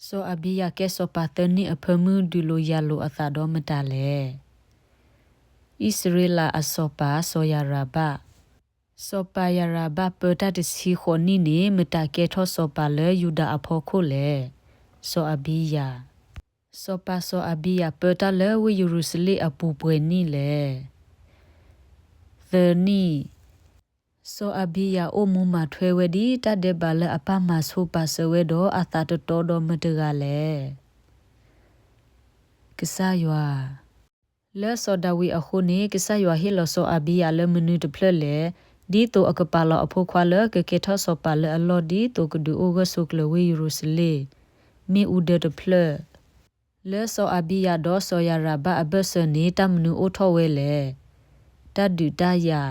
စီၤအဘံယၤကဲစီၤပၤသၢနံၣ်အဖၢမုၢ် ဒုးလိာ်ယၤလိာ်အသးဒီးမတၤလဲၣ်. အံၣ်စရ့လးအစီၤပၤစီၤယၤရၤဘၣ်. စီၤပၤယၤရၤဘၣ်ပၢတၢ်တဆံဃိးနံၣ်န့ၣ် မတၤကဲထီၣ်စီၤပၤလၢယူဒၤအဖီခိၣ်လဲၣ်. စီၤအဘံယၤ. စီၤပၤစီၤအဘံယၤပၢတၢ်လၢဝ့ၢ်ယရူၤၡလ့ၣ်အပူၤပှဲၤနံၣ်လဲၣ်. သၢနံၣ်. စီၤအဘံယၤအိၣ်မူမၤထွဲဝဲဒ်တၢ်ဒဲးဘးလၢအပၢ်မၤဆူၣ်ပာ်စၢၤဝဲဒီး အသးတတီဒီးမတဂၤလဲၣ်. ကစၢ်ယွၤ. လၢစီၤဒၤဝံးအဃိန့ၣ် ကစၢ်ယွၤဟ့ၣ်လီၤစီၤအဘံယၤလၢမနုၤတဖျၢၣ်လဲၣ်. ဒ်သိးအကပာ်လီၤအဖိခွါလၢကကဲထီၣ်စီၤပၤလၢအလီၢ် ဒ်သိးကဒုးအိၣ်ဂၢၢ်ဆိးကျၢၤဝ့ၢ်ယရူၤၡလ့ၣ် မ့ၣ်အူဒၢတဖျၢၣ်. လၢစီၤအဘံယၤဒီးစီၤယၤရၤဘၣ်အဘၢၣ်စၢၤန့ၣ် တၢ်မနုၤအိၣ်ထီၣ်ဝဲလဲၣ်. တၢ်ဒုးတၢ်ယၤ.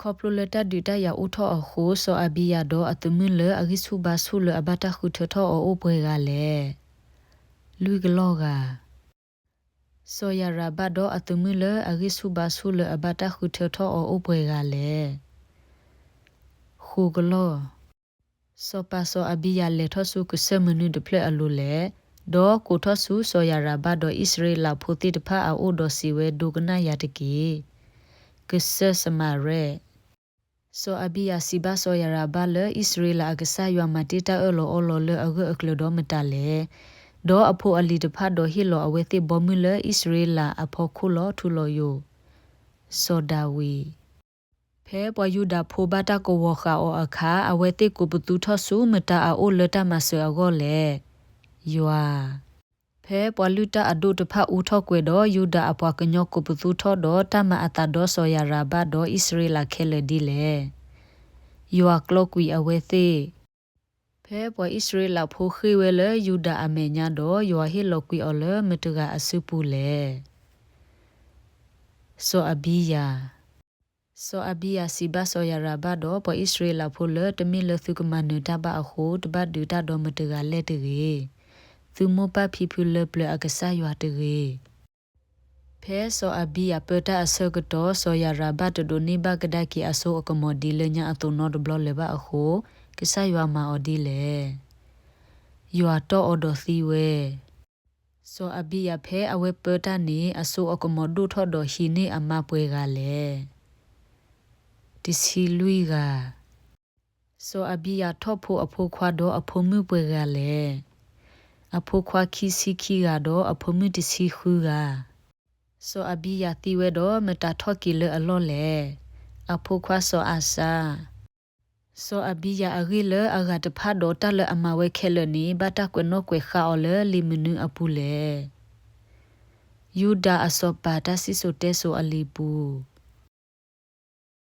ခီဖျိလၢတၢ်ဒုးတၢ်ယၤအိၣ်ထီၣ်အဃိ စီၤအဘံယၤဒီးအသုးမုၢ်လၢအဂံၢ်ဆူၣ်ဘါဆူၣ်လၢအဘၣ်တၢ်ဃုထၢထီၣ်အီၤအိၣ်ပှဲၤဂၤလဲၣ်. လွံၢ်ကလီၢ်ဂၤ. စီၤယၤရၤဘၣ်ဒီးအသုးမုၢ်လၢအဂံၢ်ဆူၣ်ဘါဆူၣ်လၢအဘၣ်တၢ်ဃုထၢထီၣ်အီၤအိၣ်ပှဲၤဂၤလဲၣ်. ဃိးကလီၢ်. စီၤပၤစီၤအဘံယၤလဲၤထီၣ်ဆူကစၢၢ်မနုၤတဖျၢၣ်အလိၤလဲၣ်. ဒီးကိးထီၣ်ဆူစီၤယၤရၤဘၣ်ဒီးအံၣ်စရ့လးဖိသ့ၣ်တဖၣ်အအိၣ်ဒီးစံးဝဲ, ဒိကနၣ်ယၤတက့ၢ်. ကစၢၢ်စမၤရ့ၣ်. စီၤအဘံယၤစံးဘၣ်စီၤယၤရၤဘၣ်လၢ အံၣ်စရ့လးအကစၢ်ယွၤမၤတ့တၢ်အၢၣ်လီၤအီလီၤလၢအဂၢၢ်အကျၢၤဒီးမတၤလဲၣ်. ဒီးအဖိအလံၤတဖၣ်ဒီးဟ့ၣ်လီၤအဝဲသ့ၣ်ဘီမုၢ်လၢအံၣ်စရ့လးအဖီခိၣ်လီၤထူလီၤယိာ်. စီၤဒၤဝံး. ဖဲပှၤယူဒၤဖိဘၣ်တၢ်ကဝီၤဃာ်အီၤအခါ အဝဲသ့ၣ်ကိးပသူထီၣ်ဆူမတၤအအိၣ်လၢတၢ်မၤစၢၤအဂီၢ်လဲၣ်. ယွၤ. ဖဲပှၤလုၢ်တၢ်အဒိၣ်တဖၣ်အူထီၣ်ကွဲၤဒီး ယူဒၤအပှၤကညီကိးပသူထီၣ်ဒီး တၢ်မၤအသးဒီးစီၤယၤရၤဘၣ်ဒီးအံၣ်စရ့လးခဲလၢာ်ဒ်လဲၣ်. ယွၤကျီကွံာ်အဝဲသ့ၣ်. ဖဲပှၤအံၣ်စရ့လးဖိဃ့ၢ်ဝဲလၢယူဒၤအမဲာ်ညါဒီး ယွၤဟ့ၣ်လီၤကွံာ်အီၤလၢမတဂၤအစုပူၤလဲၣ်. စီၤအဘံယၤ. စီၤအဘံယၤစံးဘၣ်စီၤယၤရၤဘၣ်ဒီးပှၤအံၣ်စရ့လးဖိလၢ တမ့ၢ်လၢသုကမၤနၢၤတၢ်ဘၣ်အဃိ တဘၣ်ဒုးတၢ်ဒီးမတဂၤလဲၣ်တဂ့ၤ. သုမိၢ်ပၢ်ဖံဖုလၢပျၢၤအကစၢ်ယွၤတဂ့ၤ. ဖဲစီၤအဘံယၤပၢတၢ်အဆၢကတီၢ် စီၤယၤရၤဘၣ်တဒိးန့ၢ်ဘၣ်ကဒါက့ၤအစိအကမီၤဒ်လၢညါအသိးနီတဘျီလၢၤဘၣ်အဃိ ကစၢ်ယွၤမၤအီၤဒ်လဲၣ်. ယွၤတီၢ်အီၤဒီးသံဝဲ. စီၤအဘံယၤဖဲအဝဲပၢတၢ်န့ၣ် အစိအကမီၤဒိၣ်ထီၣ်ဒီးဟံးန့ၢ်အမါပှဲၤဂၤလဲၣ်. တဆံလွံၢ်ဂၤ. စီၤအဘံယၤထီၣ်ဖိအဖိခွါဒီးအဖိမုၣ်ပှဲၤဂၤလဲၣ်. အဖိခွါခံဆံခံဂၤဒီးအဖိမုၣ်တဆံဃုဂၤ. စီၤအဘံယၤသံဝဲဒီးမတၤထီၣ်က့ၤလၢအလီၢ်လဲၣ်. အဖိခွါစီၤအၤစါ. စီၤအဘံယၤအဂ့ၢ်လၢအဂၤတဖၣ်ဒီးတၢ်လၢအမၤဝဲခဲလၢာ်န့ၣ် ဘၣ်တၢ်ကွဲးနီၣ်ကွဲးဃါအီၤလၢလံာ်မနုၤအပူၤလဲၣ်. ယူဒၤအစီၤပၤတၢ်စံၣ်စိၤတဲစိၤအလံာ်ပူၤ